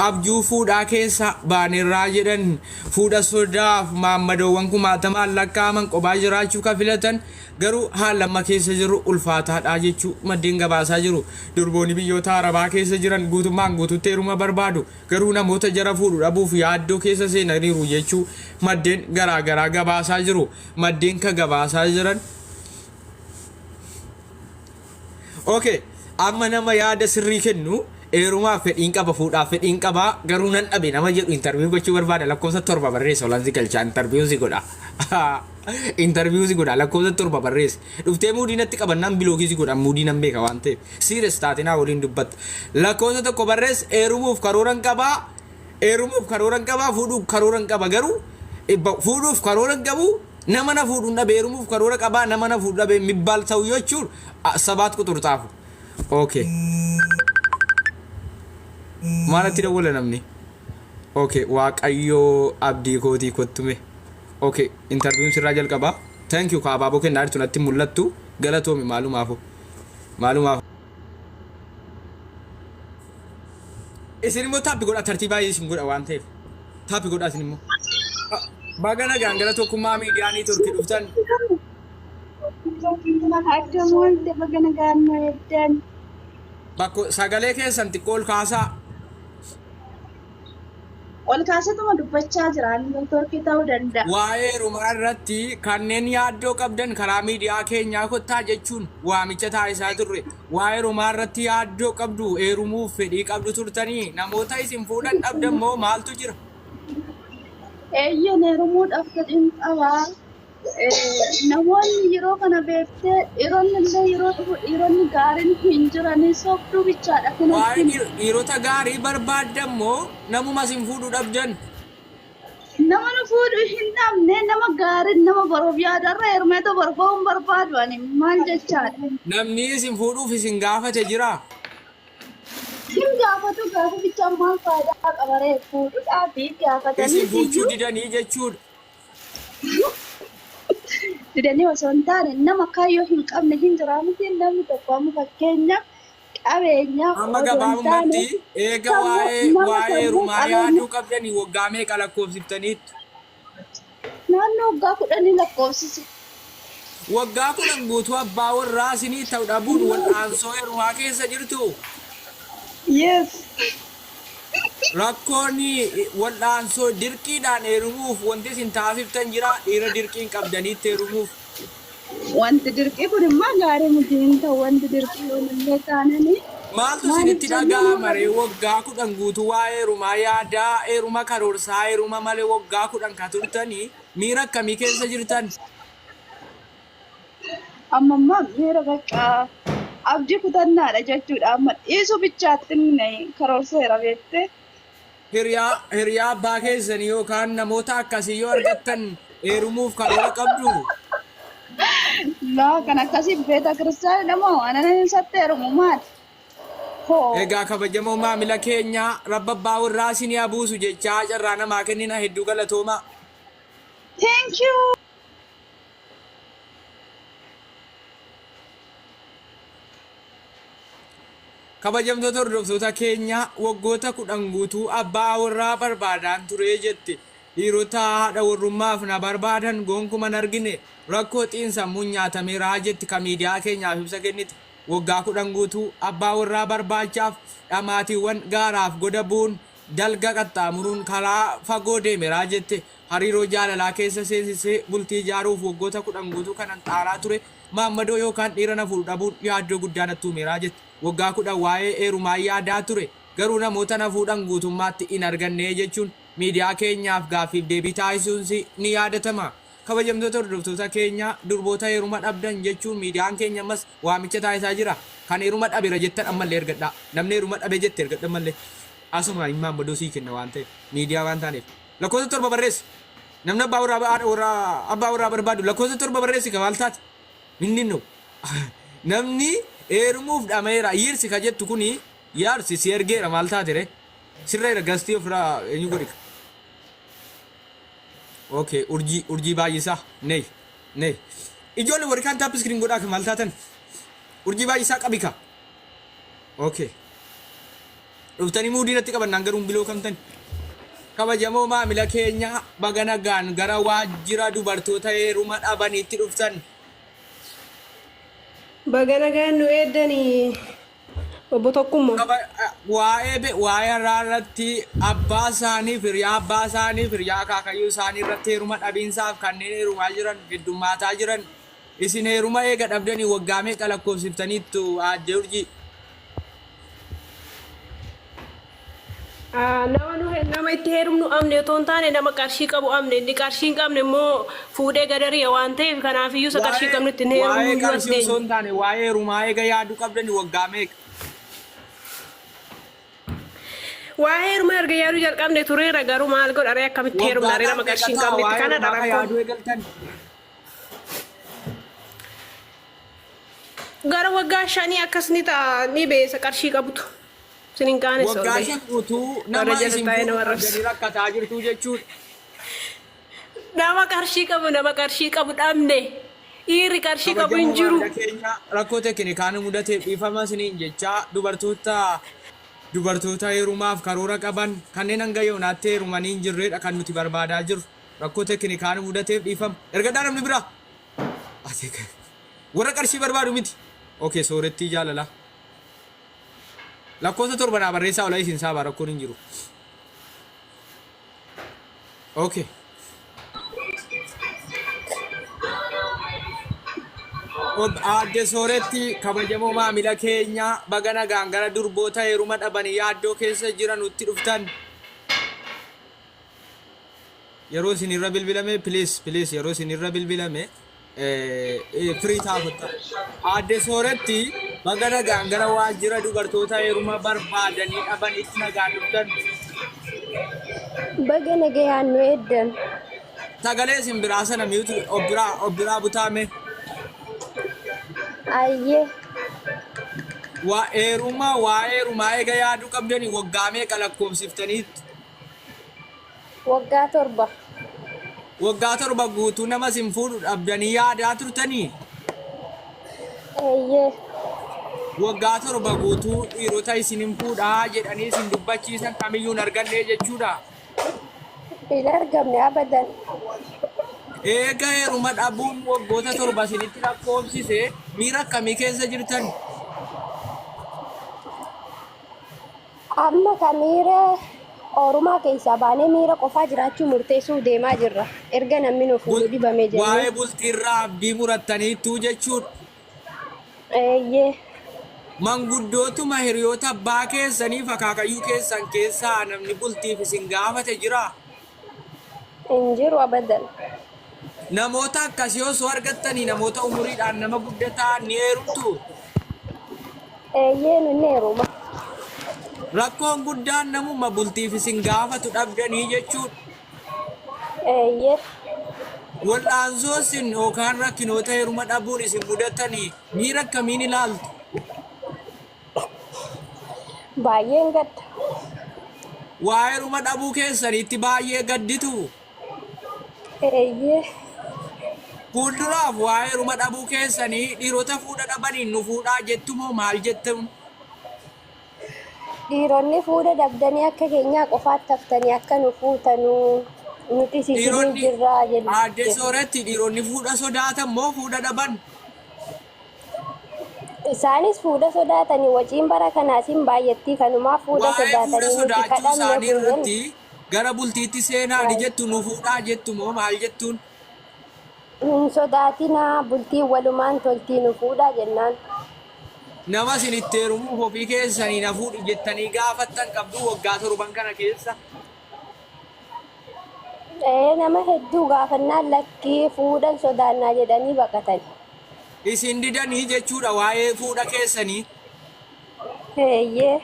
Abjuu fuudhaa keessa baanerraa jedhan. Fuudha sodaaf maammadoowwan kumaatamaan lakkaa'aman qophaa jiraachuu ka filatan garuu haalli amma keessa jirru ulfaataadha jechuu maddeen gabaasaa jiru. Durboonni biyyoota Arabaa keessa jiran guutummaan guututti heeruma barbaadu garuu namoota jara fuudhu dhabuuf yaaddoo keessa seenaniiru jechuu maddeen garaa garaa gabaasaa jiru. Maddeen ka gabaasaa jiran. Ok amma nama yaada sirrii kennu heerumaaf fedhiin qaba fuudhaaf fedhiin qaba garuu nan dhabe nama jedhu interview gochuu barbaada lakkoofsa 7 barreessa olan si galcha interview si godha interview si godha lakkoofsa 7 barreessa dhuftee muudii natti qabannaan bilookii si godha muudii nan beeka waan ta'eef serious taate naa waliin dubbatta lakkoofsa tokko barreessa heerumuuf karooran qabaa heerumuuf karooran qabaa fuudhuuf karooran qaba garuu fuudhuuf karooran qabu Nama na fuudhun dhabe heerumuuf karoora qabaa nama na fuudhu dhabe mibbaal sawyochu sabaat quxur xaafu. Okay. Maalatti dawwala namni? Okay, Waaqayyoo abdii kootii kottume. Okay, interview'n sirraa jalqaba. Thank you ka abaaboo kennaa jirtu natti hin mul'attu. Galatoomi maalumaafuu. Maalumaafuu. Isin immoo taappi godhaa tartiibaa isin godha waan ta'eef. Taappi godhaa isin immoo. Baga nagaan gara tokkummaa miidiyaa niitorkii dhuftan. Akkam oolte baga nagaan nu eegdan. Bakko sagalee keessan xiqqoo ol kaasaa. Ol kaasetuma dubbachaa jira. Neetworkii ta'uu danda'a. Waa'ee heerumaa irratti kanneen yaaddoo qabdan karaa miidiyaa keenyaa kottaa jechuun waamicha taasisaa turre. Waa'ee heerumaa irratti yaaddoo qabdu heerumuuf fedhii qabdu turtanii namoota isin fuudhan dhabdan moo maaltu jira? Eeyyeen heerumuudhaaf fedhiin qaba. Namoonni yeroo kana beektee dhiironni illee yeroo dhufu dhiironni gaariin hin jiranii sobduu bichaadha Waa'ee kanatti. dhiirota gaarii barbaaddan moo namuma isin fuudhu dhabdan? Nama nu fuudhu hin dhabne nama gaariin nama boruuf yaadu har'a heerumeetoo bor ba'uun barbaadu ani maal jechaadha. Namni isin fuudhuuf isin gaafate jiraa? Hin gaafatu gaafa bichaan maal faayidaa qabaree fuudhuudhaaf gaafatanii Isin fuuchuu iyyuu didanii jechuudha. Didanii osoo hin taane nama kaayyoo hin qabne hin jiraa miti namni tokko amma fakkeenyaaf qabeenya Amma osoo hin taane gabaabumatti eega sammuu waa'ee nama waa'ee sammuu heerumaa qabeenya yaaduu qabdanii waggaa meeqa lakkoofsiftaniittu? naannoo waggaa kudhanii lakkoofsise. Waggaa 10 guutuu abbaa warraa isinii ta'u dhabuun wal'aansoo heerumaa keessa jirtuu? Yes. Rakkoon wal'aansoo dirqiidhaan heerumuuf wanti isin taasiftan jiraa? Dhiira dirqiin qabdaniitti heerumuuf? Wanti dirqii kun immoo gaarii miti hin ta'u wanti dirqii yoomillee taanani Maaltu maaliif isinitti jennaan dhaga'ama ree warra waggaa 10 guutuu waa'ee heerumaa yaadaa heeruma karoorsaa heeruma malee waggaa 10 ka turtanii miira akkamii keessa jirtan? Amma ammaa miira bakka abdii kutannaadha jechuudha. Amma dhiisuu bichaatti karoorseera beektee. Hiriyaa hiriyaa abbaa keessanii yookaan namoota akkasii yoo argattan heerumuuf karoora qabduu? Laa kan akkasii beeta kiristaana moo waan ani isatti heerumu maali? Hoo. Egaa kabajamoo maamila keenya Rabbi abbaa warraa isinii haa buusu jechaa carraa namaa kennina hedduu galatoomaa. Thank you. Kabajamtoota hordoftoota keenya waggoota 10 guutuu abbaa warraa barbaadaan ture jetti. Dhiirota haadha warrummaaf na barbaadan gonkuma hin argine. Rakkoo xiinsammuun nyaatameera jetti ka miidiyaa keenyaaf ibsa kennite. Waggaa 10 guutuu abbaa warraa barbaachaaf dhamaatiiwwan gaaraaf goda bu'uun dalga qaxxaamuruun karaa fagoo deemera jette. Hariiroo jaalalaa keessa seensisee bultii ijaaruuf waggoota 10 guutuu kanan xaaraa ture maammadoo yookaan dhiira na fuudhu dhabuun yaaddoo guddaa natti uumeera jette. Waggaa 10 waa'ee heerumaa yaadaa ture garuu namoota na fuudhan guutummaatti hin arganne jechuun miidiyaa keenyaaf gaaffiif deebii taasisuunsii ni yaadatama. Kabajamtoota hordoftoota keenyaa durboota heeruma dhabdan jechuun miidiyaan keenya ammas waamicha taasisaa jira. Kan heeruma dhabeera jettan ammallee ergadhaa. Namni heeruma dhabe jette ergadhu ammallee. Asuma hin maammadoo sii kenna waan ta'eef miidiyaa waan taaneef. Lakkoofsa 7 barreessi. Namni abbaa warraa haadha warraa abbaa warraa barbaadu lakkoofsa 7 barreessi ka maal taate? Inni no. Namni heerumuuf dhama'eera yiirsi ka jettu kuni yaarsi si ergeera maal taate re? Sirreera gastii ofirraa eenyu godhi ka. Okay urjii urjii baay'isaa ney ney. Ijoollee warri kaan taap iskiriin godhaa ka maal taatan? Urjii baay'isaa qabi ka. Okay. Dhuftanii muudii natti qabannaan garuu hin bilookamtani. Kabajamoo maamila keenya baga nagaan gara waajjira dubartoota heeruma dhabaniitti dhuftan. Baga nagaan nu eeddani obbo Tokkummaa. Waa'ee waa'ee har'aa irratti abbaa isaanii hiriyaa abbaa isaanii hiriyaa akaakayyuu isaanii irratti heeruma dhabiinsaaf kanneen heerumaa jiran heddummaataa jiran isin heeruma eega dhabdanii waggaa meeqa lakkoofsiftaniittu aadde Urjii? Nama nu nama itti heerumnu amne otoo hin taane nama qarshii qabu amne inni qarshii hin qabne immoo fuudhee gadari'a waan ta'eef kanaafiyyuu isa qarshii qabnu itti hin Waa'ee heerumnu iyyuu as qarshii osoo geenye. hin taane waa'ee heerumaa eega yaaduu qabdanii waggaa meeqa? Waa'ee heeruma erga yaaduu jalqabne tureera garuu maal godha ree akkamitti heerumna ree Waggaadhaan nama meeqa qarshii hin ta'a qabnetti waa'ee kanadha heerumaa ka rakkoon. yaaduu eegaltan? Gara waggaa shanii akkas ni ta'a ni beesa qarshii qabutu. Isin hin qaanessu ol Waggaa bahe. 5 guutuu Warra nama jala isin taa'ee fuudhu nama arrabsu. dhabdanii rakkataa jirtuu jechuudha. Nama qarshii qabu nama qarshii qabu dhabne. Dhiirri qarshii qabu hin Kabajamoo jiru. maamila keenya rakkoo tekinikaa nu mudateef dhiifama isiniin jechaa dubartoota dubartoota heerumaaf karoora qaban kanneen hanga yoonaatti heerumanii hin jirredha kan nuti barbaadaa jirru. Rakkoo tekinikaa nu mudateef dhiifama. Ergadhaa namni biraa. Ati warra qarshii barbaadu miti. Okay, soorettii jaalalaa. Lakkoofsa 7 naa barreessaa ola isin saaba rakkoon hin jiru. Okay. Aadde Sooretti kabajamoo maamila keenya baga nagaan gara durboota heeruma dhabanii yaaddoo keessa jiranutti dhuftan. Yeroo isin irra bilbilame please please yeroo isin irra bilbilame firii ta'a kottaa. Aadde Sooretti baga nagaan gara waajjira dubartoota heeruma barbaadanii dhabanitti nagaan dhuftan. Baga nagayaan nu eeddan. Sagalee isin biraa sana mute of biraa of biraa butaame. Ayyee. Waa heeruma waa'ee heerumaa eega yaaduu qabdanii waggaa meeqa lakkoofsiftaniittu? Waggaa 7. Waggaa 7 guutuu nama isin fuudhu dhabdanii yaadaa turtanii? Eeyyee. Waggaa 7 guutuu dhiirota isin hin fuudhaa jedhanii isin dubbachiisan kamiyyuu hin argannee jechuudha? Hin argamne abadan. Eega heeruma dhabuun waggoota 7 isinitti lakkoofsise miira akkamii keessa jirtan? Amma ka miira oorumaa keessaa baanee miira qofaa jiraachuu murteessuuf deemaa jirra. Erga namni nu fuudhu dhibame jennee. Waa'ee bultiirraa abdii murattaniittuu jechuudha. Eeyyee. Manguddootuma hiriyoota abbaa keessaniif akaakayyuu keessan keessaa namni bultiif isin gaafate jiraa? Hin jiru abadan. Namoota akkasii osoo argattanii namoota umuriidhaan nama gudda ta'an ni heerumtuu? Eeyyee ni heeruma. Rakkoon guddaan namuma bultiif isin gaafatu dhabdanii jechuudha. Eeyyee. Wal'aansoo isin yookaan rakkinoota heeruma dhabuun isin mudatanii miira akkamiin ilaaltu? Baay'een gadda. Waa heeruma dhabuu keessaniitti baay'ee gadditu? Eeyyee. Fuulduraaf waa heeruma dhabuu keessanii dhiirota fuudha dhabaniin nu fuudhaa jettu moo maal jettu? Dhiironni fuudha dhabdanii akka keenyaa qofaatti haftanii akka nu fuutanuu nuti isinii Dhiironni jirraa aadde jennu. Sooretti dhiironni fuudha sodaatan moo fuudha dhaban? Isaanis fuudha sodaatanii waciin bara kanaas hin baay'attii kanumaa fuudha Waa'ee fuudha sodaatanii nuti sodaachuu kadhanne isaanii fuudhan. irratti gara bultiitti seenaa ni jettu nu fuudhaa jettu moo maal jettuun? Hin sodaatinaa bultiin walumaan toltii nu fuudhaa jennaan. Nama isin itti heerumuuf ofii keessanii na fuudhi jettanii gaafattan qabduu waggaa torban kana keessa? Ee nama hedduu gaafannaan lakkii fuudhan sodaannaa jedhanii baqatan. Isin didanii jechuudha waa'ee fuudha keessanii. Eeyyee.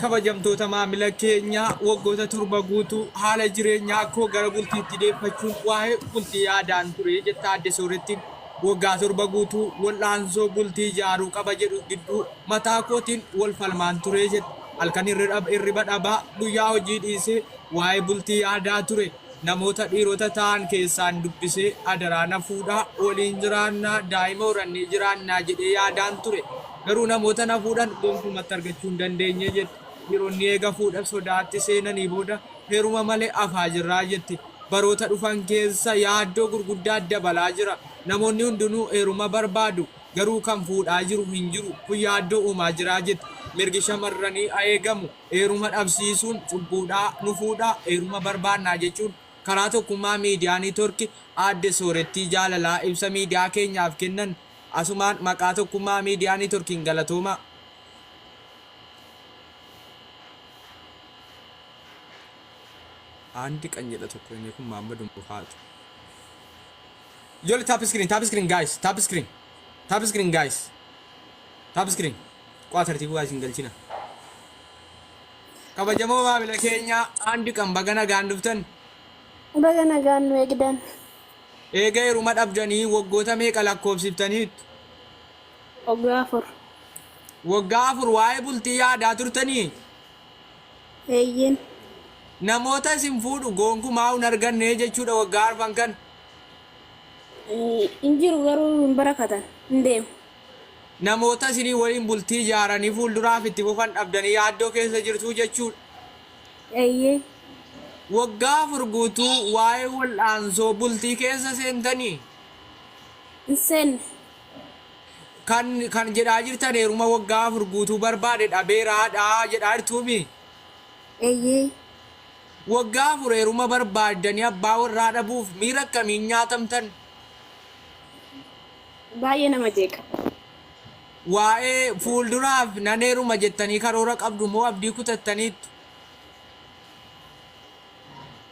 Kabajamtoota maamila keenyaa waggoota 7 guutuu haala jireenyaa koo gara bultiitti deeffachuun waa'ee bultii yaadaan ture jetta Aadde Soorettiin. Waggaa 7 guutuu wal'aansoo bultii ijaaruu qaba jedhu gidduu mataa kootiin wal falmaan ture jette. Halkan hirriba dhabaa guyyaa hojii dhiisee waa'ee bultii yaadaa ture. Namoota dhiirota ta'an keessaan dubbisee adaraa na fuudhaa, waliin jiraannaa, daa'ima horannee jiraannaa jedhee yaadaan ture. Garuu namoota na fuudhan gonkumatti argachuu hin dandeenye jette. Dhiironni eega fuudha sodaatti seenanii booda heeruma malee afaa jirraa jetti. Baroota dhufan keessa yaaddoo gurguddaa dabalaa jira. Namoonni hundinuu heeruma barbaadu, garuu kan fuudhaa jiru hin jiru. Kun yaaddoo uumaa jiraa jetti. Mirgi shamarranii haa eegamu. Heeruma dhabsiisuun cubbuudhaa, nu fuudhaa, heeruma barbaannaa jechuun karaa Tokkummaa Miidiyaa Niitoorki Aadde Soorettii Jaalalaa ibsa miidiyaa keenyaaf kennan asumaan maqaa Tokkummaa Miidiyaa Niitoorkiin galatoomaa. Andi qan jedha tokko inni kun Muhammad Mufaatu. Ijoollee, tap screen, tap screen guys, tap screen, tap screen guys, tap screen. Qo'aa tartiibuu guys hin galchina. Kabajamoo maamila keenya, andi qan, baga nagaan dhuftan. Baga nagaan nu eegdan. Eega heeruma dhabdanii waggoota meeqa lakkoofsiftaniittu? Waggaa 4. Waggaa 4 waa'ee bultii yaadaa turtanii? Eeyyeen. Namoota isin fuudhu gonkumaa hin arganne jechuudha waggaa arfan kan. Hin jiru, garuu hin barakatan. Hin deemu. Namoota isinii waliin bultii ijaaranii fuulduraaf itti fufan dhabdanii yaaddoo keessa jirtu jechuudha. Eeyyee. Waggaa 4 guutuu waa'ee wal'aansoo bultii keessa seentanii? Hin seenne. Kan jedhaa jirtan heeruma waggaa 4 guutuu barbaade dhabeeraadha jedhaa jirtuumi. Eeyyee. Waggaa 4 heeruma barbaaddanii abbaa warraa dhabuuf miira akkamiin nyaatamtan? Baay'ee nama jeeqa. Waa'ee fuulduraaf nan heeruma jettanii karoora qabdu moo abdii kutattaniittu?